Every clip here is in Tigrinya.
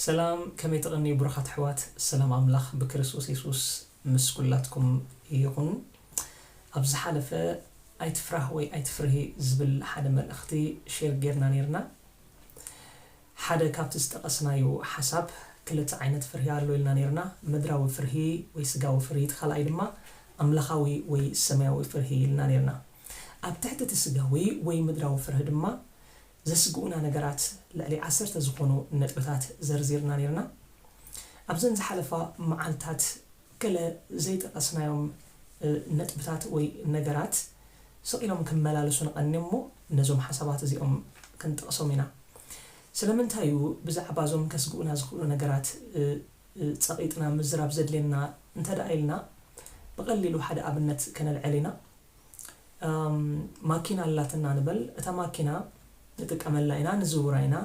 ሰላም፣ ከመይ ትቕንዩ ብሩኻት ኣሕዋት? ሰላም ኣምላኽ ብክርስቶስ የሱስ ምስ ኩላትኩም ይኹን። ኣብ ዝሓለፈ ኣይትፍራህ ወይ ኣይትፍርሂ ዝብል ሓደ መልእኽቲ ሼር ጌርና ኔርና። ሓደ ካብቲ ዝጠቐስናዮ ሓሳብ፣ ክልተ ዓይነት ፍርሂ ኣሎ ኢልና ኔርና። ምድራዊ ፍርሂ ወይ ስጋዊ ፍርሂ፣ እቲ ካልኣይ ድማ ኣምላኻዊ ወይ ሰማያዊ ፍርሂ ኢልና ኔርና። ኣብ ትሕቲ እቲ ስጋዊ ወይ ምድራዊ ፍርሂ ድማ ዘስግኡና ነገራት ልዕሊ ዓሰርተ ዝኾኑ ነጥብታት ዘርዚርና ኔርና። ኣብዘን ዝሓለፋ መዓልታት ገለ ዘይጠቐስናዮም፣ እ፣ ነጥብታት ወይ ነገራት ስቕ ኢሎም ክመላለሱ ንቐኒ እሞ፣ ነዞም ሓሳባት እዚኦም ክንጠቕሶም ኢና። ስለምንታይ እዩ ብዛዕባ እዞም ከስግኡና ዝኽእሉ ነገራት፣ እ፣ እ፣ ጸቒጥና ምዝራብ ዘድልየና እንተ ደኣ ኢልና፣ ብቐሊሉ ሓደ ኣብነት ከነልዕል ኢና። ኣም፣ ማኪና ኣላትና ንበል። እታ ማኪና ንጥቀመላ ኢና፣ ንዝውራ ኢና።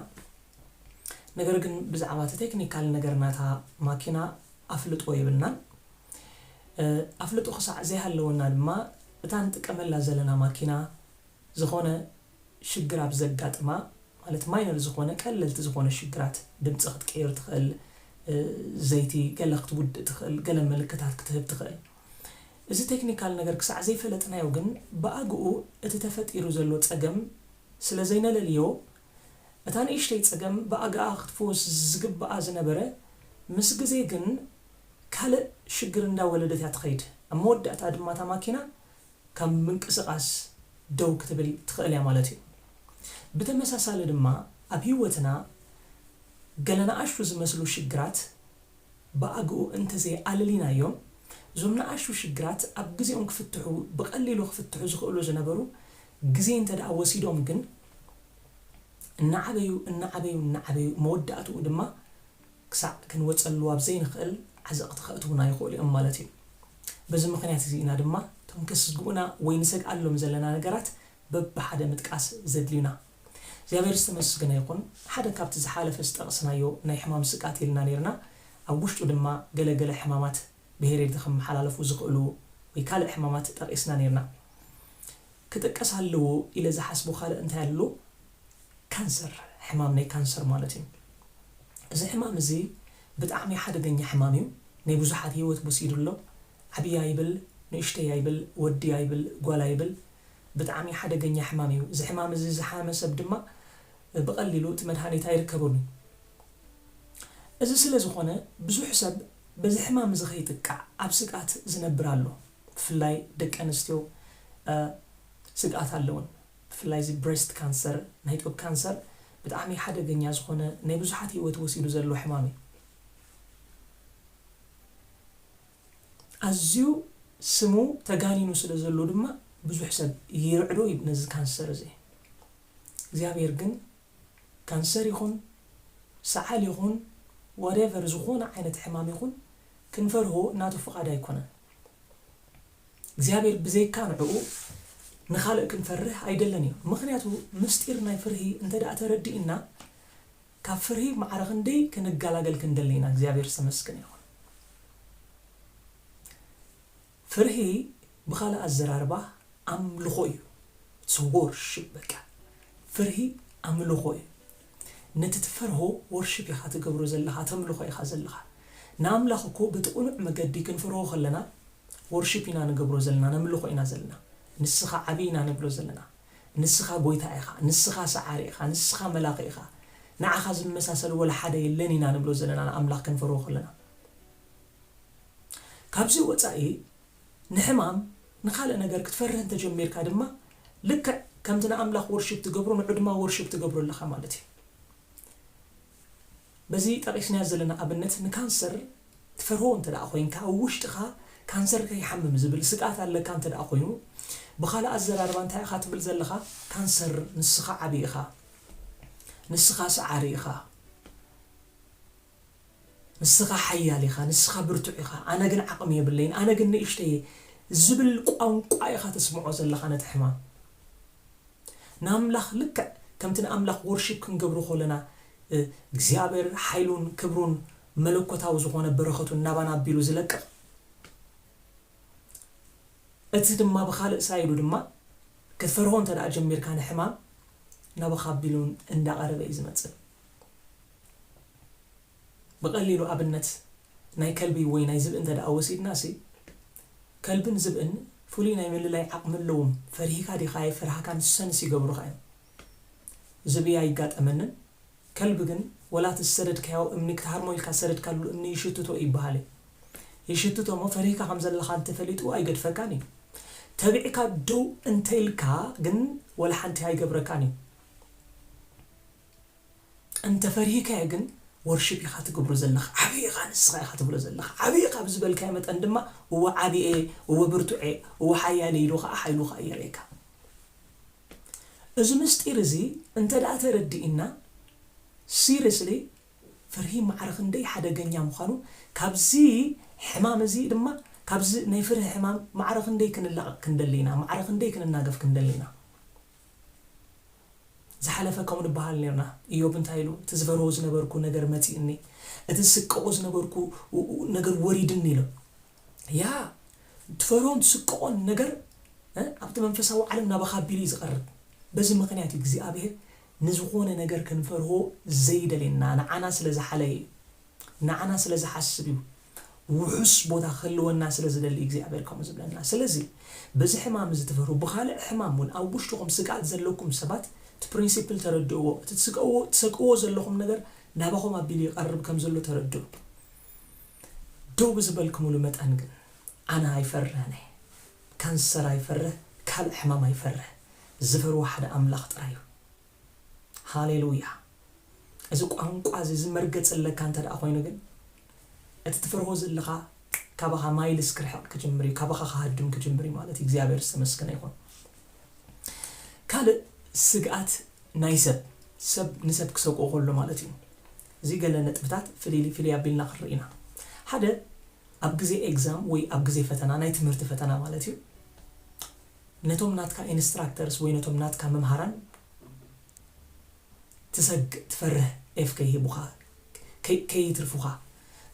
ነገር ግን ብዛዕባ እቲ ቴክኒካል ነገር ናታ ማኪና ኣፍልጦ የብልናን። እ፣ ኣፍልጦ ክሳዕ ዘይሃለወና ድማ፣ እታ ንጥቀመላ ዘለና ማኪና ዝኾነ ሽግር ኣብ ዘጋጥማ፣ ማለት ማይነር ዝኾነ፣ ቀለልቲ ዝኾነ ሽግራት፣ ድምፂ ክትቅይር ትኽእል፣ እ፣ ዘይቲ ገለ ክትውድእ ትኽእል፣ ገለ ምልክታት ክትህብ ትኽእል። እዚ ቴክኒካል ነገር ክሳዕ ዘይፈለጥናዮ ግን፣ ብኣግኡ እቲ ተፈጢሩ ዘሎ ጸገም ስለ ዘይነለልዮ፣ እታ ንእሽተይ ጸገም ብኣግኣ ክትፍወስ ዝግብኣ ዝነበረ፣ ምስ ግዜ ግን ካልእ ሽግር እንዳወለደት እያ ትኸይድ። ኣብ መወዳእታ ድማ እታ ማኪና ካብ ምንቅስቓስ ደው ክትብል ትኽእል እያ ማለት እዩ። ብተመሳሳሊ ድማ ኣብ ህይወትና ገለ ንኣሽቱ ዝመስሉ ሽግራት ብኣግኡ እንተዘይኣለሊናዮም፣ እዞም ንኣሽቱ ሽግራት ኣብ ግዜኦም ክፍትሑ፣ ብቐሊሉ ክፍትሑ ዝኽእሉ ዝነበሩ፣ ግዜ እንተ ደኣ ወሲዶም ግን፣ እናዓበዩ፣ እናዓበዩ፣ እናዓበዩ፣ መወዳእትኡ ድማ ክሳዕ ክንወጸሉ ኣብ ዘይንኽእል ዓዘቕቲ ከእትዉና ይኽእሉ እዮም ማለት እዩ። በዚ ምኽንያት እዚ ኢና ድማ እቶም ከስግኡና ወይ ንሰግኣሎም ዘለና ነገራት በብሓደ ምጥቃስ ዘድልዩና። እግዚኣብሔር ዝተመስገነ ይኹን። ሓደ ካብቲ ዝሓለፈ ዝጠቕስናዮ ናይ ሕማም ስግኣት ኢልና ኔርና። ኣብ ውሽጡ ድማ ገለገለ ሕማማት ብሄር ኤርትራ ክመሓላለፉ ዝኽእሉ ወይ ካልእ ሕማማት ጠቒስና ኔርና። ክጥቀስ ኣለዎ ኢለ ዝሓስቦ ካልእ እንታይ ኣሎ? ካንሰር፣ ሕማም ናይ ካንሰር ማለት እዩ። እዚ ሕማም እዚ ብጣዕሚ ሓደገኛ ሕማም እዩ። ናይ ብዙሓት ህይወት ወሲዱ ኣሎ። ዓብይ ኣይብል፣ ንእሽተይ ኣይብል፣ ወዲ ኣይብል፣ ጓል ኣይብል፣ ብጣዕሚ ሓደገኛ ሕማም እዩ። እዚ ሕማም እዚ ዝሓመ ሰብ ድማ ብቐሊሉ እቲ መድሃኒት ኣይርከበሉን። እዚ ስለ ዝኾነ ብዙሕ ሰብ በዚ ሕማም እዚ ከይጥቃዕ ኣብ ስግኣት ዝነብር ኣሎ። ብፍላይ ደቂ ኣንስትዮ፣ እ፣ ስግኣት ኣለውን። ብፍላይ እዚ ብሬስት ካንሰር፣ ናይ ጡብ ካንሰር ብጣዕሚ ሓደገኛ ዝኾነ ናይ ብዙሓት ህይወት ወሲዱ ዘሎ ሕማም እዩ። ኣዝዩ ስሙ ተጋኒኑ ስለ ዘሎ ድማ ብዙሕ ሰብ ይርዕዶ እዩ ነዚ ካንሰር እዚ። እግዚኣብሔር ግን ካንሰር ይኹን፣ ሰዓል ይኹን፣ ዋትኤቨር ዝኾነ ዓይነት ሕማም ይኹን ክንፈርሆ ናቱ ፍቓድ ኣይኮነን። እግዚኣብሔር ብዘይካ ንዕኡ ንኻልእ ክንፈርህ ኣይደለን እዩ። ምኽንያቱ ምስጢር ናይ ፍርሂ እንተ ደኣ ተረዲእና፣ ካብ ፍርሂ ማዕረ ክንደይ ክንገላገል ክንደሊ ኢና። እግዚኣብሔር ዝተመስገነ ይኹን። ፍርሂ ብኻልእ ኣዘራርባ ኣምልኾ እዩ። It's worship በቃ። ፍርሂ ኣምልኾ እዩ። ነቲ ትፈርሆ ወርሺፕ ኢኻ ትገብሮ ዘለኻ፣ ተምልኾ ኢኻ ዘለኻ። ንኣምላኽ እኮ በቲ ቅኑዕ መገዲ ክንፈርሆ ከለና ወርሺፕ ኢና ንገብሮ ዘለና፣ ነምልኾ ኢና ዘለና። ንስኻ ዓቢ ኢና ንብሎ ዘለና። ንስኻ ጎይታ ኢኻ፣ ንስኻ ሰዓሪ ኢኻ፣ ንስኻ መላኺ ኢኻ። ንዓኻ ዝመሳሰል ወላ ሓደ የለን ኢና ንብሎ ዘለና ንኣምላኽ ክንፈርሆ ከለና። ካብዚ ወጻኢ ንሕማም፣ ንኻልእ ነገር ክትፈርህ እንተጀሚርካ ድማ ልክዕ ከምቲ ንኣምላኽ ወርሺፕ ትገብሮ ንዑ ድማ ወርሺፕ ትገብሮ ኣለኻ ማለት እዩ። በዚ ጠቒስናዮ ዘለና ኣብነት ንካንሰር ትፈርሆ እንተ ደኣ ኮይንካ፣ ኣብ ውሽጥኻ ካንሰር ከይሓምም ዝብል ስግኣት ኣለካ እንተ ደኣ ኮይኑ፣ ብኻልእ ኣዘራርባ እንታይ ኢኻ ትብል ዘለኻ? ካንሰር ንስኻ ዓቢ ኢኻ፣ ንስኻ ሰዓሪ ኢኻ፣ ንስኻ ሓያል ኢኻ፣ ንስኻ ብርቱዕ ኢኻ፣ ኣነ ግን ዓቕሚ የብለይን፣ ኣነ ግን ንእሽተይ እየ ዝብል ቋንቋ ኢኻ ተስምዖ ዘለኻ ነቲ ሕማም። ንኣምላኽ ልክዕ ከምቲ ንኣምላኽ ወርሺፕ ክንገብሮ ከለና፣ እ፣ እግዚኣብሔር ሓይሉን ክብሩን መለኮታዊ ዝኾነ በረኸቱ እናባና ኣቢሉ ዝለቅቕ፣ እቲ ድማ ብኻልእ ሳይዱ ድማ ክትፈርሆ እንተ ደኣ ጀሚርካ ንሕማም ናባኻ ኣቢሉ እንዳቐረበ እዩ ዝመጽእ። ብቐሊሉ ኣብነት ናይ ከልቢ ወይ ናይ ዝብኢ እንተ ደኣ ወሲድናሲ፣ ከልብን ዝብእን ፍሉይ ናይ ምልላይ ዓቕሚ ኣለዎም። ፈሪህካ ዲኻ ኣይፈራህካን ሰንስ ይገብሩኻ እዮም። ዝብኢ ኣይጋጠመንን። ከልቢ ግን ወላ እቲ ዝሰደድካዮ እምኒ ክትሃርሞ ኢልካ ዝሰደድካሉ እምኒ ይሽትቶ ይበሃል እዩ። ይሽትቶ እሞ ፈሪህካ ከም ዘለኻ እንተፈሊጡ ኣይገድፈካን እዩ። ተቢዕካ ደው እንተኢልካ ግን ወላ ሓንቲ ኣይገብረካን እዩ። እንተፈሪህካዮ ግን ወርሺፕ ኢኻ ትገብሮ ዘለኻ፣ ዓብዪ ኢኻ ንስኻ ኢኻ ትብሎ ዘለኻ። ዓብዪ ኢኻ ብዝበልካዮ መጠን ድማ እወ ዓብየ፣ እወ ብርቱዐ፣ እወ ሓያለ ኢሉ ኸዓ ሓይሉ ኸዓ የርእየካ። እዚ ምስጢር እዚ እንተ ደኣ ተረዲእና፣ ሲሪየስሊ ፍርሂ ማዕረ ክንደይ ሓደገኛ ምዃኑ፣ ካብዚ ሕማም እዚ ድማ፣ ካብዚ ናይ ፍርሂ ሕማም ማዕረ ክንደይ ክንላቐቕ ክንደሊ ኢና፣ ማዕረ ክንደይ ክንናገፍ ክንደሊ ኢና። ዝሓለፈ ከምኡ ንበሃል ነርና። ኢዮብ እንታይ ኢሉ? "እቲ ዝፈርሆ ዝነበርኩ ነገር መጺእኒ፣ እቲ ዝስቀቆ ዝነበርኩ ነገር ወሪድኒ" ኢሉ። ያ ትፈርሆን ትስቀቆን ነገር፣ እ፣ ኣብቲ መንፈሳዊ ዓለም ናባኻ ኣቢሉ እዩ ዝቐርብ። በዚ ምኽንያት እዩ እግዚኣብሔር ንዝኾነ ነገር ክንፈርሆ ዘይደልየና፣ ንዓና ስለ ዝሓለየ እዩ። ንዓና ስለ ዝሓስብ እዩ። ውሑስ ቦታ ክህልወና ስለ ዝደሊ እግዚኣብሔር ከምኡ ዝብለና። ስለዚ በዚ ሕማም እዚ ትፈርሁ፣ ብኻልእ ሕማም እውን ኣብ ውሽጥኹም ስግኣት ዘለኩም ሰባት እቲ ፕሪንሲፕል ተረድእዎ። እቲ ትስቀዎ፣ ትሰቅዎ ዘለኹም ነገር ናባኹም ኣቢሉ ይቐርብ ከም ዘሎ ተረድኡ። ደው ብዝበልክምሉ መጠን ግን ኣነ ኣይፈርህን እየ። ካንሰር ኣይፈርህ፣ ካልእ ሕማም ኣይፈርህ። ዝፈርዎ ሓደ ኣምላኽ ጥራይ እዩ። ሃሌሉያ። እዚ ቋንቋ እዚ ዝመርገጽ ኣለካ እንተ ደኣ ኮይኑ ግን፣ እቲ ትፈርሆ ዘለኻ ካባኻ ማይልስ ክርሕቕ ክጅምር እዩ፣ ካባኻ ክሃድም ክጅምር እዩ ማለት እዩ። እግዚኣብሔር ዝተመስገነ ይኹን። ካልእ ስግኣት ናይ ሰብ፣ ሰብ ንሰብ ክሰግኦ ከሎ ማለት እዩ። እዚ ገለ ነጥብታት ፍልይ ፍልይ ኣቢልና ክንርኢ ኢና። ሓደ፣ ኣብ ግዜ ኤግዛም ወይ ኣብ ግዜ ፈተና፣ ናይ ትምህርቲ ፈተና ማለት እዩ፣ ነቶም ናትካ ኢንስትራክተርስ ወይ ነቶም ናትካ መምሃራን ትሰግ-፣ ትፈርህ ኤፍ ከይህቡኻ፣ ከይ-፣ ከይትርፉኻ።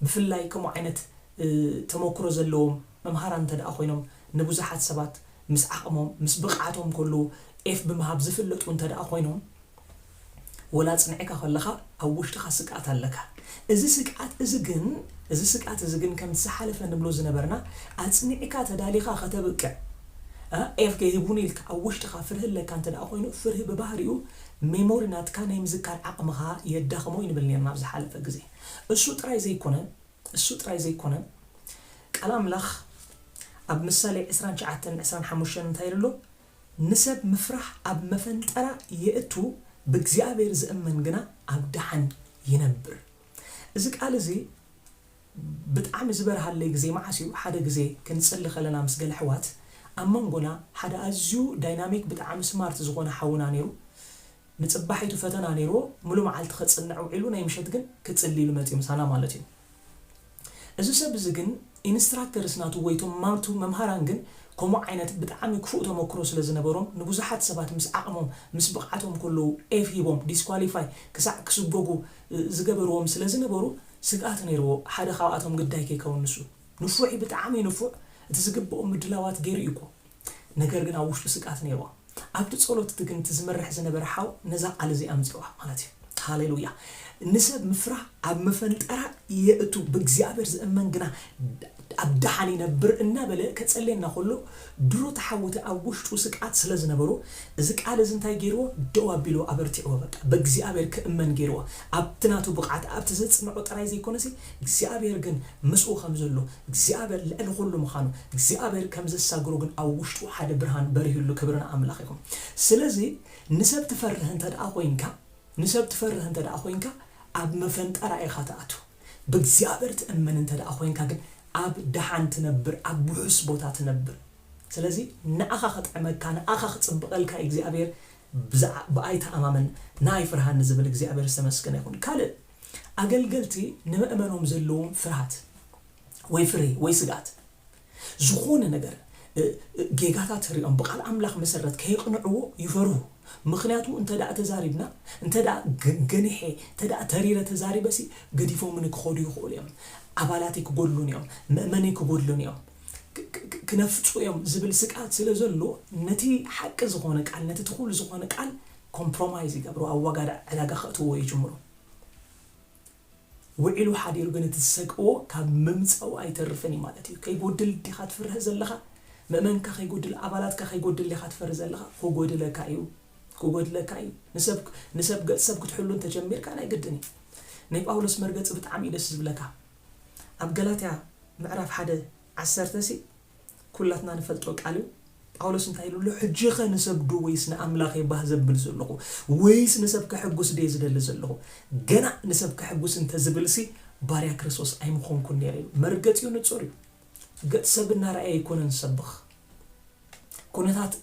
ብፍላይ ከምኡ ዓይነት፣ እ፣ ተመክሮ ዘለዎም መምሃራን እንተ ደኣ ኮይኖም፣ ንብዙሓት ሰባት ምስ ዓቕሞም፣ ምስ ብቕዓቶም ከለዉ ኤፍ ብምሃብ ዝፍለጡ እንተ ደኣ ኮይኖም፣ ወላ ጽንዕካ ከለኻ ኣብ ውሽጥኻ ስግኣት ኣለካ። እዚ ስግኣት እዚ ግን፣ እዚ ስግኣት እዚ ግን ከምቲ ዝሓለፈ ንብሎ ዝነበርና፣ ኣጽኒዕካ ተዳሊኻ ከተብቅዕ፣ እ፣ ኤፍ ከይህቡኒ ኢልካ ኣብ ውሽጥኻ ፍርሂ ኣለካ እንተ ደኣ ኮይኑ፣ ፍርሂ ብባህሪኡ ሜሞሪ ናትካ ናይ ምዝካር ዓቕምኻ የዳኽሞ እዩ ንብል ነርና ኣብ ዝሓለፈ ግዜ። እሱ ጥራይ ዘይኮነ፣ እሱ ጥራይ ዘይኮነ፣ ቃል ኣምላኽ ኣብ ምሳሌ ዕስራን ትሽዓተን ዕስራን ሓሙሽተን እንታይ ኢሉ ኣሎ? "ንሰብ ምፍራህ ኣብ መፈንጠራ የእቱ፣ ብእግዚኣብሔር ዝእመን ግና ኣብ ደሓን ይነብር።" እዚ ቃል እዚ ብጣዕሚ ዝበርሃለይ ግዜ መዓስ እዩ? ሓደ ግዜ ክንጽሊ ከለና ምስ ገለ ኣሕዋት፣ ኣብ መንጎና ሓደ ኣዝዩ ዳይናሚክ፣ ብጣዕሚ ስማርት ዝኾነ ሓውና ነይሩ። ንጽባሒቱ ፈተና ነይርዎ፣ ሙሉ መዓልቲ ከጽንዕ ውዒሉ፣ ናይ ምሸት ግን ክጽሊ ኢሉ መጺኡ ምሳና ማለት እዩ። እዚ ሰብ እዚ ግን ኢንስትራክተርስ ናቱ ወይ እቶም ናቱ መምሃራን ግን ከምኡ ዓይነት ብጣዕሚ ክፉእ ተመክሮ ስለ ዝነበሮም፣ ንብዙሓት ሰባት ምስ ዓቕሞም፣ ምስ ብቕዓቶም ከለዉ ኤፍ ሂቦም፣ ዲስኳሊፋይ ክሳዕ ክስጎጉ፣ እ፣ ዝገበርዎም ስለ ዝነበሩ፣ ስግኣት ነይርዎ፣ ሓደ ካብኣቶም ግዳይ ከይከውን ንሱ። ንፉዕ እዩ፣ ብጣዕሚ ንፉዕ፣ እቲ ዝግብኦ ምድላዋት ገይሩ እዩ እኮ። ነገር ግን ኣብ ውሽጡ ስግኣት ነይርዎ። ኣብቲ ጸሎት እቲ ግን እቲ ዝመርሕ ዝነበረ ሓው ነዛ ቃል እዚኣ ኣምጺዋ ማለት እዩ። ሃሌሉያ። "ንሰብ ምፍራህ ኣብ መፈንጠራ የእቱ፣ ብእግዚኣብሔር ዝእመን ግና ኣብ ደሓን ይነብር" እናበለ ከጸልየና ከሎ፣ ድሮ እቲ ሓው እቲ ኣብ ውሽጡ ስግኣት ስለ ዝነበሮ፣ እዚ ቃል እዚ እንታይ ገይርዎ? ደው ኣቢልዎ፣ ኣበርቲዕዎ። በቃ ብእግዚኣብሔር ክእመን ገይርዎ። ኣብቲ ናቱ ብቕዓት፣ ኣብቲ ዘጽንዖ ጥራይ ዘይኮነሲ፣ እግዚኣብሔር ግን ምስኡ ከም ዘሎ፣ እግዚኣብሔር ልዕሊ ኩሉ ምዃኑ፣ እግዚኣብሔር ከም ዘሳግሮ ግን ኣብ ውሽጡ ሓደ ብርሃን በሪሁሉ። ክብሪ ንኣምላኽ ይኹን። ስለዚ ንሰብ ትፈርህ እንተ ደኣ ኮይንካ፣ ንሰብ ትፈርህ እንተ ደኣ ኮይንካ፣ ኣብ መፈንጠራ ኢኻ ትኣቱ። ብእግዚኣብሔር ትእመን እንተ ደኣ ኮይንካ ግን፣ ኣብ ደሓን ትነብር፣ ኣብ ውሑስ ቦታ ትነብር። ስለዚ ንኣኻ ክጥዕመካ፣ ንኣኻ ክጽብቐልካ እግዚኣብሔር ብዝዓ-፣ ብኣይ ተኣማመን፣ ንኣይ ፍርሃኒ ዝብል እግዚኣብሔር ዝተመስገነ ይኹን። ካልእ፣ ኣገልገልቲ ንመእመኖም ዘለዎም ፍርሃት ወይ ፍርሂ ወይ ስግኣት፣ ዝኾነ ነገር፣ እ፣ እ፣ ጌጋታት ሪኦም ብቃል ኣምላኽ መሰረት ከየቕንዕዎ ይፈርሁ። ምኽንያቱ እንተ ደኣ ተዛሪብና፣ እንተ ደኣ ገ-፣ ገኒሐ፣ እንተ ደኣ ተሪረ ተዛሪበሲ፣ ገዲፎምኒ ክኸዱ ይኽእሉ እዮም። ኣባላተይ ክጎድሉን እዮም፣ መእመነይ ክጎድሉን እዮም፣ ክ-፣ ክ-፣ ክ-፣ ክነፍጹ እዮም ዝብል ስግኣት ስለ ዘሎ፣ ነቲ ሓቂ ዝኾነ ቃል፣ ነቲ ትኹል ዝኾነ ቃል ኮምፕሮማይዝ ይገብሩ፣ ኣብ ዋጋ ዕዳጋ ከእትዎ ይጅምሩ። ውዒሉ ሓዲሩ ግን እቲ ዝሰግእዎ ካብ ምምጻኡ ኣይተርፍን እዩ ማለት እዩ። ከይጎድል ዲኻ ትፍርህ ዘለኻ? ምእመንካ ከይጎድል፣ ኣባላትካ ከይጎድል ዲኻ ትፈርህ ዘለኻ? ክጎድለካ እዩ፣ ክጎድለካ እዩ። ንሰብ ንሰብ ገጽ ሰብ ክትሕሉ እንተጀሚርካ ናይ ግድን እዩ። ናይ ጳውሎስ መርገጺ ብጣዕሚ እዩ ደስ ዝብለካ። ኣብ ገላትያ ምዕራፍ ሓደ ዓሰርተ ሲ ኩላትና ንፈልጦ ቃል እዩ። ጳውሎስ እንታይ ኢሉ ኣሎ? ሕጂኸ ንሰብ ዶ ወይስ ንኣምላኽ እየ ባህ ዘብል ዘለኹ? ወይስ ንሰብ ከሕጉስ ድየ ዝደሊ ዘለኹ? ገና ንሰብ ከሕጉስ እንተዝብልሲ ባርያ ክርስቶስ ኣይምኾንኩን ነይረ ኢሉ። መርገጺኡ ንጹር እዩ። ገጽ ሰብ እናረኣየ ኣይኮነን ዝሰብኽ። ኩነታት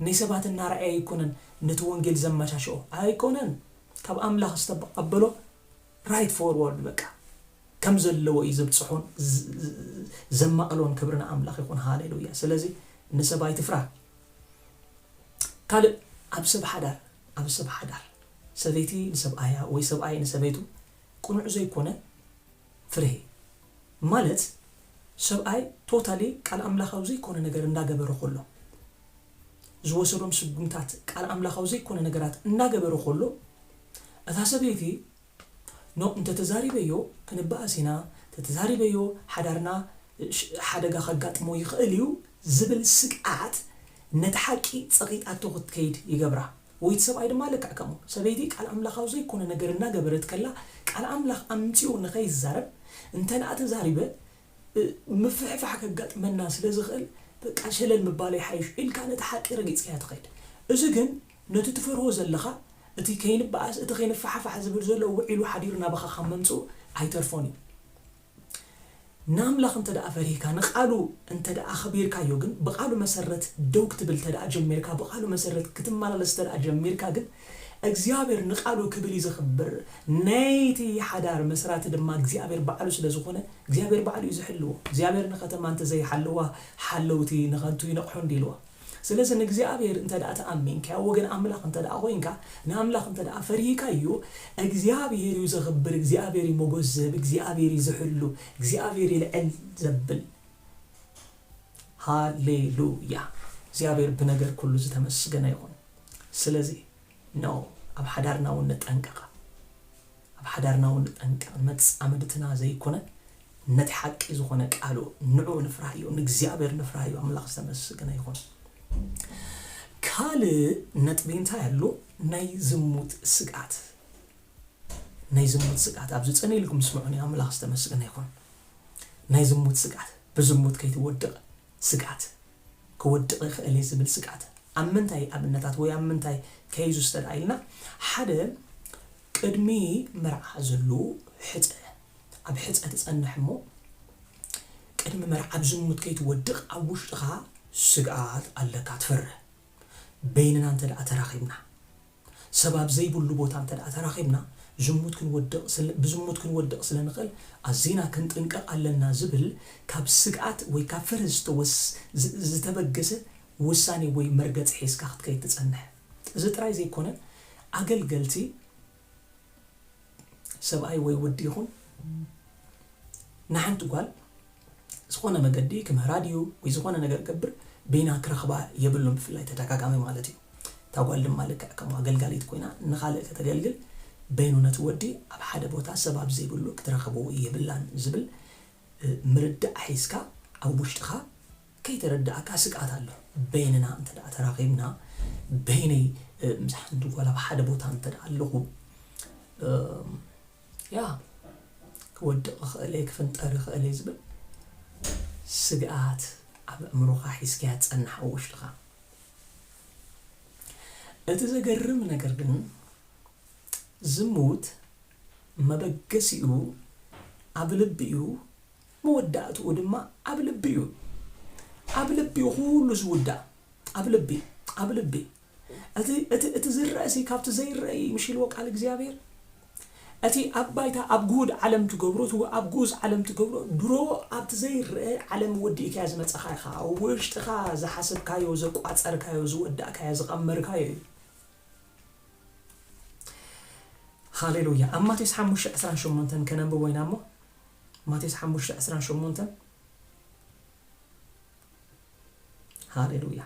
ናይ ሰባት እናረኣየ ኣይኮነን ነቲ ወንጌል ዘመቻችኦ። ኣይኮነን። ካብ ኣምላኽ ዝተቐበሎ ራይት ፎርዋርድ በቃ ከም ዘለዎ እዩ ዘብጽሖን ዝ- ዝ- ዘማቕሎን። ክብሪ ንኣምላኽ ይኹን። ሃሌሉያ። ስለዚ ንሰብ ኣይትፍራ። ካልእ ኣብ ሰብ ሓዳር፣ ኣብ ሰብ ሓዳር ሰበይቲ ንሰብኣያ ወይ ሰብኣይ ንሰበይቱ ቅኑዕ ዘይኮነ ፍርሂ ማለት ሰብኣይ ቶታሊ ቃል ኣምላኻዊ ዘይኮነ ነገር እንዳገበረ ከሎ ዝወሰዶም ስጉምታት ቃል ኣምላኻዊ ዘይኮነ ነገራት እናገበረ ከሎ እታ ሰበይቲ ኖ እንተተዛሪበዮ ክንበኣስ ኢና፣ እንተተዛሪበዮ ሓዳርና ሽ- ሓደጋ ከጋጥሞ ይኽእል እዩ ዝብል ስግኣት ነቲ ሓቂ ጸቒጣቶ ክትከይድ ይገብራ። ወይ እቲ ሰብኣይ ድማ ልክዕ ከምኡ። ሰበይቲ ቃል ኣምላኻዊ ዘይኮነ ነገር እናገበረት ከላ ቃል ኣምላኽ ኣምጺኡ ንኸይዛረብ እንተ ደኣ ተዛሪበ እ፣ ምፍሕፋሕ ከጋጥመና ስለ ዝኽእል በቃ ሸለል ምባል ይሓይሽ ኢልካ ነቲ ሓቂ ረጊጽካያ ትኸይድ። እዚ ግን ነቲ ትፈርሆ ዘለኻ እቲ ከይንበኣስ እቲ ከይንፈሓፋሕ ዝብል ዘሎ ውዒሉ ሓዲሩ ናባኻ ካብ መምጽኡ ኣይተርፎን እዩ። ንኣምላኽ እንተ ደኣ ፈሪህካ ንቓሉ እንተ ደኣ ኣኽቢርካዮ ግን ብቓሉ መሰረት ደው ክትብል እንተ ደኣ ጀሚርካ ብቓሉ መሰረት ክትመላለስ እንተ ደኣ ጀሚርካ ግን እግዚኣብሔር ንቓሉ ክብል እዩ ዘኽብር። ናይቲ ሓዳር መስራቲ ድማ እግዚኣብሔር ባዕሉ ስለ ዝኾነ እግዚኣብሔር ባዕሉ እዩ ዝሕልዎ። እግዚኣብሔር ንኸተማ እንተ ዘይሓለዋ ሓለውቲ ንኸንቱ ይነቕሑ እንዲልዋ። ስለዚ ንእግዚኣብሔር እንተ ደኣ ተኣሚንካዮ ወገን ኣምላኽ እንተ ደኣ ኮይንካ ንኣምላኽ እንተ ደኣ ፈሪህካዮ እግዚኣብሔር እዩ ዘኽብር፣ እግዚኣብሔር እዩ ሞጎስ ዝህብ፣ እግዚኣብሔር እዩ ዝሕሉ፣ እግዚኣብሔር ይልዕል ዘብል። ሃሌሉያ። እግዚኣብሔር ብነገር ኩሉ ዝተመስገነ ይኹን። ስለዚ ኖ ኣብ ሓዳርና እውን ንጠንቀቕ፣ ኣብ ሓዳርና እውን ንጠንቀቕ። መጻምድትና ዘይኮነ ነቲ ሓቂ ዝኾነ ቃሉ ንዑ ንፍራህዮ፣ ንእግዚኣብሔር ንፍራህዮ። ኣምላኽ ዝተመስገነ ይኹን። ካልእ ነጥቢ እንታይ ኣሎ? ናይ ዝሙት ስግኣት። ናይ ዝሙት ስግኣት ኣብዚ ጸን ኢልኩም ስምዑኒ። ኣምላኽ ዝተመስገነ ይኹን። ናይ ዝሙት ስግኣት፣ ብዝሙት ከይትወድቕ ስግኣት፣ ክወድቕ ይኽእል እየ ዝብል ስግኣት ኣብ ምንታይ ኣብነታት ወይ ኣብ ምንታይ ከይዙ ዝተደኣ ኢልና ሓደ ቅድሚ መርዓ ዘሎ ሕፀ ኣብ ሕፀ ትፀንሕ እሞ ቅድሚ መርዓ ኣብ ዝሙት ከይትወድቕ ኣብ ውሽጥኻ ስግኣት ኣለካ ትፈርህ በይንና እንተ ደኣ ተራኺብና ሰብ ኣብ ዘይብሉ ቦታ እንተ ደኣ ተራኺብና ዝሙት ክንወድቕ ስለ- ብዝሙት ክንወድቕ ስለ ንኽእል ኣዚና ክንጥንቀቕ ኣለና ዝብል ካብ ስግኣት ወይ ካብ ፍርህ ዝተወስ- ዝ- ዝተበገሰ ውሳኔ ወይ መርገጺ ሒዝካ ክትከይድ ትጸንሕ። እዚ ጥራይ ዘይኮነ ኣገልገልቲ ሰብኣይ ወይ ወዲ ይኹን ንሓንቲ ጓል ዝኾነ መገዲ ክምህራ ድዩ ወይ ዝኾነ ነገር ገብር በይና ክረኽባ የብሉን ብፍላይ ተደጋጋሚ ማለት እዩ እታ ጓል ድማ ልክዕ ከም ኣገልጋሊት ኮይና ንኻልእ ከተገልግል በይኑ ነቲ ወዲ ኣብ ሓደ ቦታ ሰብ ኣብ ዘይብሉ ክትረኽቦ የብላን ዝብል ምርዳእ ሒዝካ ኣብ ውሽጥኻ ከይተረዳእካ ስግኣት ኣሎ በይንና እንተ ደኣ ተራኺብና በይነይ ምስ ሓንቲ ጓል ኣብ ሓደ ቦታ እንተ ደኣ ኣለኹ ያ ክወድቕ ይኽእል እየ ክፍንጠር ይኽእል እየ ዝብል ስግኣት ኣብ ኣእምሮኻ ሒዝካያ ትጸንሕ ኣብ ውሽጥኻ እቲ ዘገርም ነገር ግን ዝሙት መበገሲኡ ኣብ ልቢ እዩ መወዳእትኡ ድማ ኣብ ልቢ እዩ ኣብ ልቢ እዩ ኩሉ ዝውዳእ ኣብ ልቢ ኣብ ልቢ እቲ እቲ እቲ ዝረአ ሲ ካብቲ ዘይረአ እዩ ምሽ ኢልዎ ቃል እግዚኣብሔር እቲ ኣብ ባይታ ኣብ ግሁድ ዓለም ትገብሮ እቲ ኣብ ግኡዝ ዓለም ትገብሮ ድሮ ኣብቲ ዘይረአ ዓለም ወዲእካዮ ዝመጻኻ ኢኻ ውሽጥኻ ዝሓሰብካዮ ዘቋጸርካዮ ዝወዳእካዮ ዝቐመርካዮ እዩ ሃሌሉያ ኣብ ማቴዎስ ሓሙሽተ ዕስራን ሸሞንተን ከነንብቦ ኢና እሞ ማቴዎስ ሓሙሽተ ዕስራን ሸሞንተን ሃሌሉያ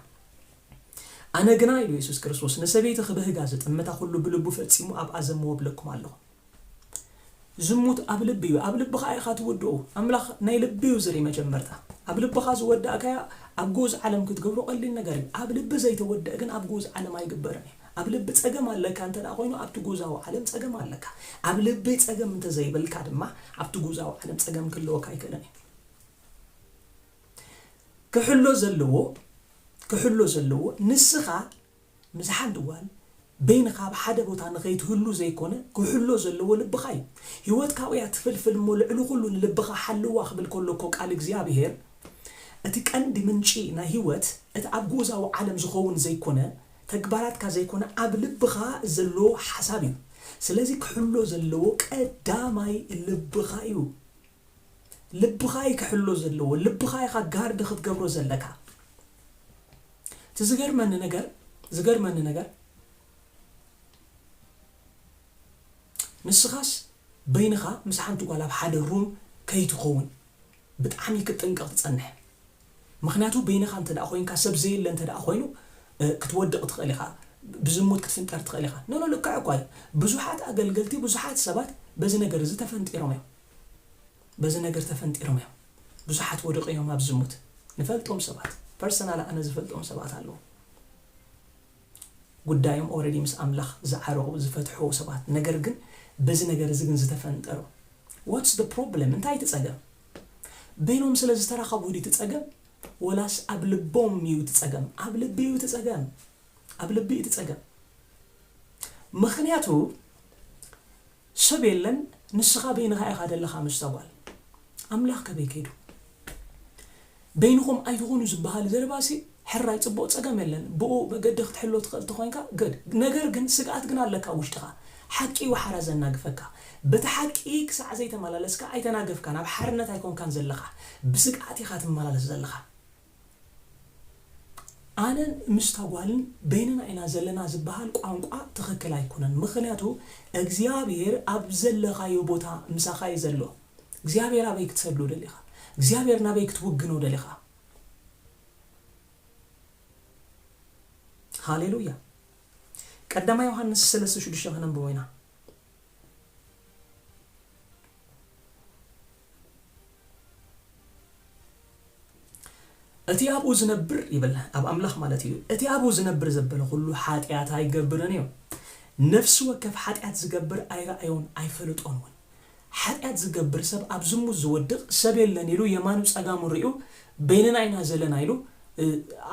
ኣነ ግና ኢሉ የሱስ ክርስቶስ ንሰበይቲ ክብህጋ ዝጥምታ ኩሉ ብልቡ ፈጺሙ ኣብኣ ዘምዎ ብለኩም ኣለኹ ዝሙት ኣብ ልቢ እዩ። ኣብ ልብኻ ኢኻ ትውድኦ። ኣምላኽ ናይ ልቢ እዩ ዝርኢ መጀመርታ። ኣብ ልብኻ ዝወዳእካያ ኣብ ግኡዝ ዓለም ክትገብሮ ቀሊል ነገር እዩ። ኣብ ልቢ ዘይተወደአ ግን ኣብ ግኡዝ ዓለም ኣይግበርን እዩ። ኣብ ልቢ ጸገም ኣለካ እንተ ደኣ ኮይኑ ኣብቲ ግኡዛዊ ዓለም ጸገም ኣለካ። ኣብ ልቢ ጸገም እንተ ዘይብልካ ድማ ኣብቲ ግኡዛዊ ዓለም ጸገም ክህልወካ ኣይክእልን እዩ። ክሕሎ ዘለዎ ክሕሎ ዘለዎ ንስኻ ምስ ሓንቲ ጓል በይንኻ ኣብ ሓደ ቦታ ንኸይትህሉ ዘይኮነ ክሕሎ ዘለዎ ልብኻ እዩ። ህይወት ካብኡ እያ ትፍልፍል እሞ ልዕሊ ኩሉ ንልብኻ ሓልዋ ክብል ከሎ እኮ ቃል እግዚኣብሄር እቲ ቀንዲ ምንጪ ናይ ህይወት እቲ ኣብ ግኡዛዊ ዓለም ዝኸውን ዘይኮነ ተግባራትካ ዘይኮነ ኣብ ልብኻ ዘሎ ሓሳብ እዩ። ስለዚ ክሕሎ ዘለዎ ቀዳማይ ልብኻ እዩ። ልብኻ እዩ ክሕሎ ዘለዎ። ልብኻ ኢኻ ጋርድ ክትገብሮ ዘለካ። እቲ ዝገርመኒ ነገር ዝገርመኒ ነገር ንስኻስ በይንኻ ምስ ሓንቲ ጓል ኣብ ሓደ ሩም ከይትኸውን ብጣዕሚ ክትጥንቀቕ ትጸንሕ። ምኽንያቱ በይንኻ እንተ ደኣ ኮይንካ ሰብ ዘየለ እንተ ደኣ ኮይኑ እ፣ ክትወድቕ ትኽእል ኢኻ። ብዝሙት ክትፍንጠር ትኽእል ኢኻ። ኖ ኖ ልክዕ እኳ እዩ። ብዙሓት ኣገልገልቲ ብዙሓት ሰባት በዚ ነገር እዚ ተፈንጢሮም እዮም። በዚ ነገር ተፈንጢሮም እዮም። ብዙሓት ወድቕ እዮም ኣብ ዝሙት። ንፈልጦም ሰባት ፐርሰናል ኣነ ዝፈልጦም ሰባት ኣለዉ። ጉዳዮም ኦረዲ ምስ ኣምላኽ ዝዓረቑ ዝፈትሕዎ ሰባት ነገር ግን በዚ ነገር እዚ ግን ዝተፈንጠሩ what's the problem እንታይ እቲ ጸገም በይኖም ስለ ዝተራኸቡ ድዩ እቲ ጸገም ወላስ ኣብ ልቦም እዩ እቲ ጸገም ኣብ ልቢ እዩ እቲ ጸገም ኣብ ልቢ እዩ እቲ ጸገም ምኽንያቱ ሰብ የለን ንስኻ በይንኻ ኢኻ ዘለኻ ምስ ተጓል ኣምላኽ ከበይ ከይዱ በይንኹም ኣይትኹኑ ዝበሃል ዘረባሲ ሕራይ ጽቡቕ ጸገም የለን ብኡ መገዲ ክትሕሎ ትኽእል ተኾይንካ good ነገር ግን ስግኣት ግን ኣለካ ውሽጥኻ ሓቂ እዩ ሓራ ዘናግፈካ በቲ ሓቂ ክሳዕ ዘይተመላለስካ ኣይተናገፍካን ኣብ ሓርነት ኣይኮንካን ዘለኻ ብስግኣት ኢኻ ትመላለስ ዘለኻ ኣነን ምስታ ጓልን በይንና ኢና ዘለና ዝበሃል ቋንቋ ትኽክል ኣይኮነን ምኽንያቱ እግዚኣብሔር ኣብ ዘለኻዮ ቦታ ምሳኻ እዩ ዘሎ እግዚኣብሔር ኣበይ ክትሰዶ ደሊኻ እግዚኣብሔር ናበይ ክትውግኖ ደሊኻ ሃሌሉያ ቀዳማ ዮሃንስ ሰለስተ ሽዱሽተ ከነንብቦ ኢና እቲ ኣብኡ ዝነብር ይብል ኣብ ኣምላኽ ማለት እዩ እቲ ኣብኡ ዝነብር ዘበለ ኩሉ ሓጢኣት ኣይገብርን እዩ ነፍሲ ወከፍ ሓጢኣት ዝገብር ኣይረኣዮን ኣይፈልጦን እውን ሓጢኣት ዝገብር ሰብ ኣብ ዝሙት ዝወድቕ ሰብ የለን ኢሉ የማኑ ጸጋሙ ርእዩ በይንና ኢና ዘለና ኢሉ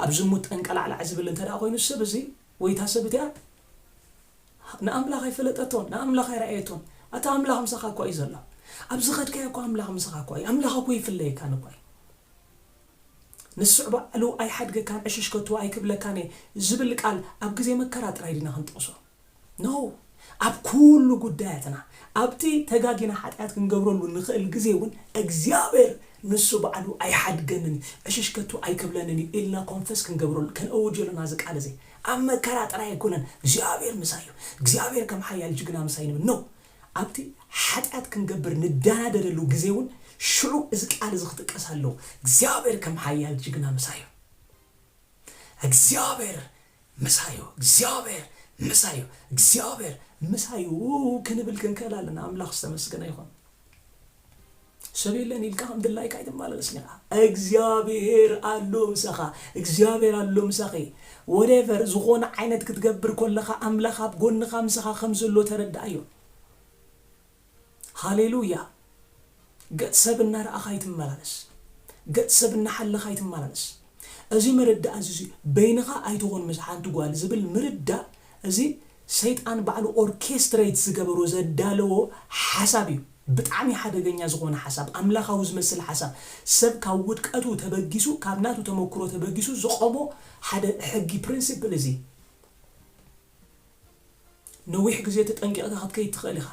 ኣብ ዝሙት ጠንቀላዕላዕ ዝብል እንተ ኮይኑ ሰብ እዚ ወይታ ሰብ እቲኣ ንኣምላኽ ኣይፈለጠቶን ንኣምላኽ ኣይረኣየቶን ኣታ ኣምላኽ ምሳኻ እኳ እዩ ዘሎ ኣብዚ ኸድካዮ እኳ ኣምላኽ ምሳኻ እኳ እዩ ኣምላኽ እኮ ይፍለየካን እኳ እዩ ንስዕ ባዕሉ ኣይሓድገካን ዕሽሽ ከቶ ኣይክብለካን እየ ዝብል ቃል ኣብ ግዜ መከራ ጥራይ ዲና ክንጠቕሶ no ኣብ ኩሉ ጉዳያትና ኣብቲ ተጋጊና ሓጢኣት ክንገብረሉ ንኽእል ግዜ እውን እግዚኣብሔር ንሱ ባዕሉ ኣይሓድገንን እዩ ዕሽሽ ከቶ ኣይክብለንን እዩ ኢልና ኮንፈስ ክንገብረሉ ከነእውጀሉ ናዚ ቃል እዚ ኣብ መከራ ጥራይ ኣይኮነን እግዚኣብሔር ምሳይ እዩ እግዚኣብሔር ከም ሓያል ጅግና ምሳይ ንብል no ኣብቲ ሓጢኣት ክንገብር ንደናደለሉ ግዜ እውን ሽዑ እዚ ቃል እዚ ክጥቀስ ኣለዎ እግዚኣብሔር ከም ሓያል ጅግና ምሳይ እዩ እግዚኣብሔር ምሳዩ እግዚኣብሔር ምሳዩ እግዚኣብሔር ምሳዩ ክንብል ክንክእል ኣለና ኣምላኽ ዝተመስገነ ይኹን ሰብ የለን ኢልካ ከም ድላይካ ኣይትመላለስ ኒኻ እግዚኣብሔር ኣሎ ምሳኻ እግዚኣብሔር ኣሎ ምሳኺ whatever ዝኾነ ዓይነት ክትገብር ከለኻ ኣምላኽ ኣብ ጎንኻ ምሳኻ ከም ዘሎ ተረድኣዮ ሃሌሉያ ገጽ ሰብ እናረኣኻ ኣይትመላለስ ገጽ ሰብ እናሓለኻ ኣይትመላለስ እዚ ምርዳእ እዚ በይንኻ ኣይትኹን ምስ ሓንቲ ጓል ዝብል ምርዳእ እዚ ሰይጣን ባዕሉ ኦርኬስትሬት ዝገበሮ ዘዳለዎ ሓሳብ እዩ ብጣዕሚ ሓደገኛ ዝኾነ ሓሳብ ኣምላኻዊ ዝመስል ሓሳብ ሰብ ካብ ውድቀቱ ተበጊሱ ካብ ናቱ ተመክሮ ተበጊሱ ዝቆሞ ሓደ ሕጊ ፕሪንሲፕል እዚ ነዊሕ ግዜ ተጠንቂቕካ ክትከይድ ትኽእል ኢኻ።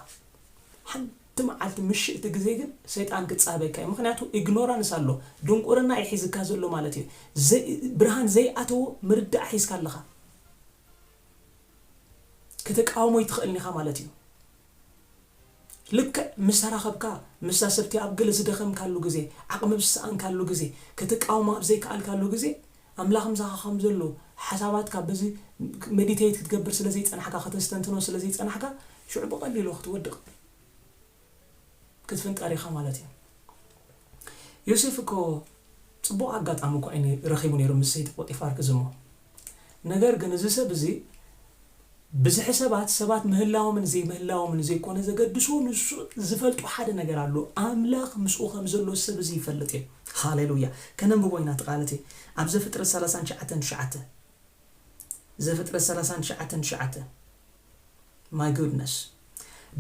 ሓንቲ መዓልቲ ምሽእቲ ግዜ ግን ሰይጣን ክጻበየካ እዩ። ምኽንያቱ ኢግኖራንስ ኣሎ፣ ድንቁርና እዩ ሒዝካ ዘሎ ማለት እዩ። ዘይ- ብርሃን ዘይኣተዎ ምርዳእ ሒዝካ ኣለኻ። ክትቃወሞ ኣይትኽእልን ኢኻ ማለት እዩ። ልክዕ ምስ ተራኸብካ ምስታ ሰብቲ ኣብ ገለ ዝደኸምካሉ ግዜ፣ ዓቕሚ ኣብ ዝሰኣንካሉ ግዜ፣ ክትቃወማ ኣብ ዘይከኣልካሉ ግዜ፣ ኣምላኽ ምሳኻ ከም ዘሎ ሓሳባትካ በዚ ሜዲቴት ክትገብር ስለ ዘይጸናሕካ፣ ከተስተንትኖ ስለ ዘይጸናሕካ፣ ሽዑ ብቐሊሉ ክትወድቕ። ክትፍንጠር ኢኻ ማለት እዩ። ዮሴፍ እኮ ጽቡቕ ኣጋጣሚ እኮ እዩ ረኺቡ ነይሩ ምስ ሰይቲ ፖጢፋር ክዝሞ። ነገር ግን እዚ ሰብ እዚ ብዝሒ ሰባት ሰባት ምህላዎምን ዘይምህላዎምን ዘይኮነ ዘገድሶ፣ ንሱ ዝፈልጦ ሓደ ነገር ኣሎ። ኣምላኽ ምስኡ ከም ዘሎ ሰብ እዚ ይፈልጥ እዩ። ሃሌሉያ። ከነንብቦ ኢና እቲ ቃል እቲ ኣብ ዘፍጥረት ሰላሳን ትሽዓተን ትሽዓተ። ዘፍጥረት ሰላሳን ትሽዓተን ትሽዓተ። My goodness።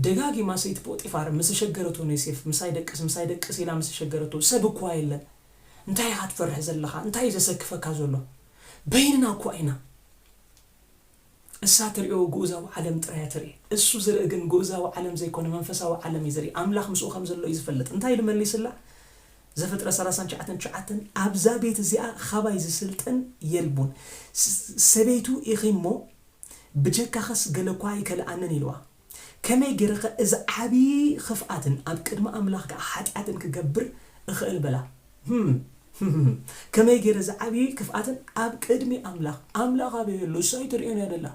ደጋጊማ ሰይቲ ፖጢፋር ምስ ሸገረቶ፣ ንዮሴፍ ምሳይ ደቅስ ምሳይ ደቅስ ኢላ ምስ ሸገረቶ፣ ሰብ እኳ የለን፣ እንታይ ኢኻ ትፈርሕ ዘለኻ? እንታይ እዩ ዘሰክፈካ ዘሎ? በይንና እኳ ኢና። እሳ ትሪኦ ግኡዛዊ ዓለም ጥራይ እያ ትርኢ። እሱ ዝርኢ ግን ግኡዛዊ ዓለም ዘይኮነ መንፈሳዊ ዓለም እዩ ዝርኢ። ኣምላኽ ምስኡ ከም ዘሎ እዩ ዝፈልጥ። እንታይ ኢሉ መሊስላ? ዘፍጥረት ሰላሳን ትሽዓተን ትሽዓተን፣ ኣብዛ ቤት እዚኣ ኻባይ ዝስልጥን የልቡን። ስ-፣ ሰበይቱ ኢኺ እሞ ብጀካኸስ ገለ እኳ ኣይከልኣንን ኢልዋ። ከመይ ገይረኸ እዚ ዓብዪ ኽፍኣትን ኣብ ቅድሚ ኣምላኽ ከዓ ሓጢኣትን ክገብር እኽእል በላ። ህም፣ ህም፣ ህም። ከመይ ገይረ እዚ ዓብዪ ክፍኣትን ኣብ ቅድሚ ኣምላኽ፣ ኣምላኽ ኣበይ ኣሎ? እሱ ኣይትርእዮን እያ ደላ።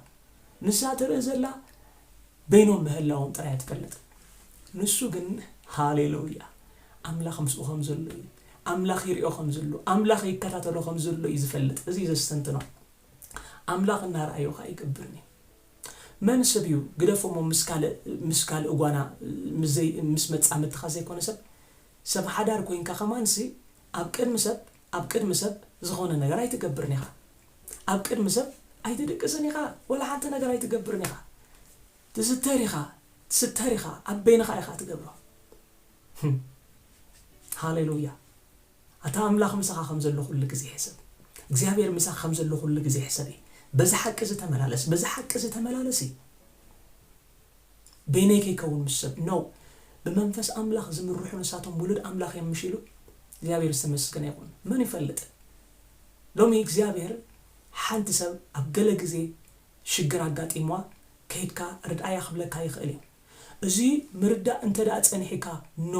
ንሳ ትርኢ ዘላ በይኖም ምህላዎም ጥራይ እያ ትፈልጥ። ንሱ ግን፣ ሃሌሉያ፣ ኣምላኽ ምስኡ ከም ዘሎ እዩ። ኣምላኽ ይርእዮ ከም ዘሎ፣ ኣምላኽ ይከታተሎ ከም ዘሎ እዩ ዝፈልጥ። እዚ እዩ ዘስተንትኖ። ኣምላኽ እናረኣዮ ኸኣ ይገብርን እዩ። መን ሰብ እዩ ግደፎሞ ምስ ካልእ፣ ምስ ካልእ ጓና ምስ ዘይ-፣ ምስ መጻምድትኻ ዘይኮነ ሰብ፣ ሰብ ሓዳር ኮይንካ ከማንሲ ኣብ ቅድሚ ሰብ፣ ኣብ ቅድሚ ሰብ ዝኾነ ነገር ኣይትገብርን ኢኻ። ኣብ ቅድሚ ሰብ ኣይትድቅስን ኢኻ፣ ወላ ሓንቲ ነገር ኣይትገብርን ኢኻ። ትስተር ኢኻ፣ ትስተር ኢኻ፣ ኣብ በይንኻ ኢኻ ትገብሮ። ህም። ሃሌሉያ። ኣታ ኣምላኽ ምሳኻ ከም ዘሎ ኩሉ ግዜ ሕሰብ። እግዚኣብሔር ምሳኻ ከም ዘሎ ኩሉ ግዜ ሕሰብ። በዚ ሓቂ እዚ ተመላለስ፣ በዚ ሓቂ እዚ ተመላለሲ። በይነይ ከይከውን ምስ ሰብ፣ ኖ። ብመንፈስ ኣምላኽ ዝምርሑ ንሳቶም ውሉድ ኣምላኽ እዮም ምሽ ኢሉ። እግዚኣብሔር ዝተመስገነ ይኹን። መን ይፈልጥ? ሎሚ እግዚኣብሔር ሓንቲ ሰብ ኣብ ገለ ግዜ ሽግር ኣጋጢምዋ፣ ከይድካ ርድኣያ ክብለካ ይኽእል እዩ። እዚ ምርዳእ እንተ ደኣ ጸኒሕካ፣ ኖ፣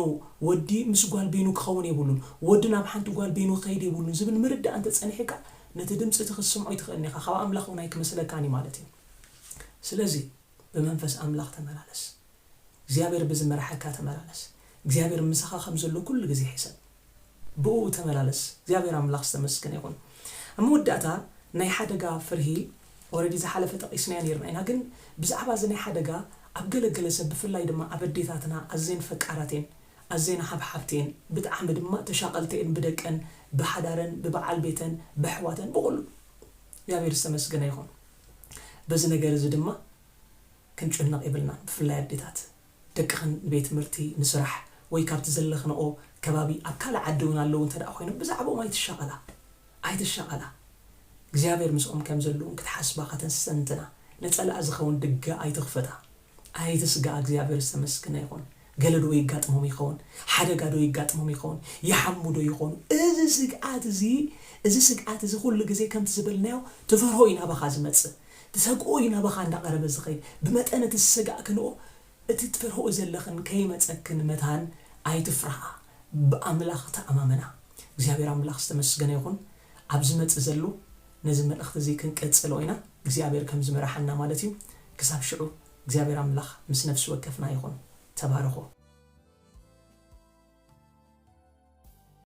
ወዲ ምስ ጓል በይኑ ክኸውን የብሉን፣ ወዲ ናብ ሓንቲ ጓል በይኑ ክኸይድ የብሉን ዝብል ምርዳእ እንተ ጸኒሕካ፣ ነቲ ድምጺ እቲ ክትስምዖ ኣይትኽእልን ኢኻ፣ ካብ ኣምላኽ እውን ኣይክመስለካን እዩ ማለት እዩ። ስለዚ ብመንፈስ ኣምላኽ ተመላለስ። እግዚኣብሔር ብዝመርሓካ ተመላለስ። እግዚኣብሔር ምሳኻ ከም ዘሎ ኩሉ ግዜ ሕሰብ። ብኡ ተመላለስ። እግዚኣብሔር ኣምላኽ ዝተመስገነ ይኹን። ኣብ መወዳእታ ናይ ሓደጋ ፍርሂ፣ ኦረዲ ዝሓለፈ ጠቒስናዮ ነይርና ኢና፣ ግን ብዛዕባ እዚ ናይ ሓደጋ ኣብ ገለ ገለ ሰብ፣ ብፍላይ ድማ ኣብ ኣዴታትና ኣዘን ፈቃራት እየን፣ ኣዘን ሓብሓብቲ እየን፣ ብጣዕሚ ድማ ተሻቐልቲ እየን ብደቀን፣ ብሓዳረን፣ ብበዓል ቤተን፣ ብኣሕዋተን፣ ብኹሉ። እግዚኣብሔር ዝተመስገነ ይኹን። በዚ ነገር እዚ ድማ ክንጭነቕ የብልናን። ብፍላይ ኣዴታት፣ ደቅኽን ንቤት ትምህርቲ፣ ንስራሕ፣ ወይ ካብቲ ዘለኽንኦ ከባቢ ኣብ ካልእ ዓዲ እውን ኣለዉ እንተ ደኣ ኮይኖም፣ ብዛዕባኦም ኣይትሻቐላ፣ ኣይትሻቐላ። እግዚኣብሔር ምስኦም ከም ዘለዉን ክትሓስባ ከተስተንትና፣ ነጸላኣ ዝኸውን ድገ ኣይትኽፈታ። ኣይትስጋኣ፣ እግዚኣብሔር ዝተመስገነ ይኹን። ገለ ዶ ይጋጥሞም ይኸውን? ሓደጋ ዶ ይጋጥሞም ይኸውን? ይሓሙ ዶ ይኾኑ? እዚ ስግኣት እዚ፣ እዚ ስግኣት እዚ ኩሉ ግዜ ከምቲ ዝበልናዮ፣ ትፈርሆ እዩ ናባኻ ዝመጽእ። ትሰግኦ እዩ ናባኻ እንዳቐረበ ዝኸይድ። ብመጠን እቲ ዝሰጋእክንኦ፣ እቲ ትፈርህኦ ዘለኽን ከይመጸክን መታን ኣይትፍርሃ። ብኣምላኽ ተኣማመና። እግዚኣብሔር ኣምላኽ ዝተመስገነ ይኹን። ኣብ ዝመጽእ ዘሎ ነዚ መልእኽቲ እዚ ክንቀጽሎ ኢና። እግዚኣብሔር ከም ዝመርሓና ማለት እዩ። ክሳብ ሽዑ እግዚኣብሔር ኣምላኽ ምስ ነፍሲ ወከፍና ይኹን። ተባረኹ።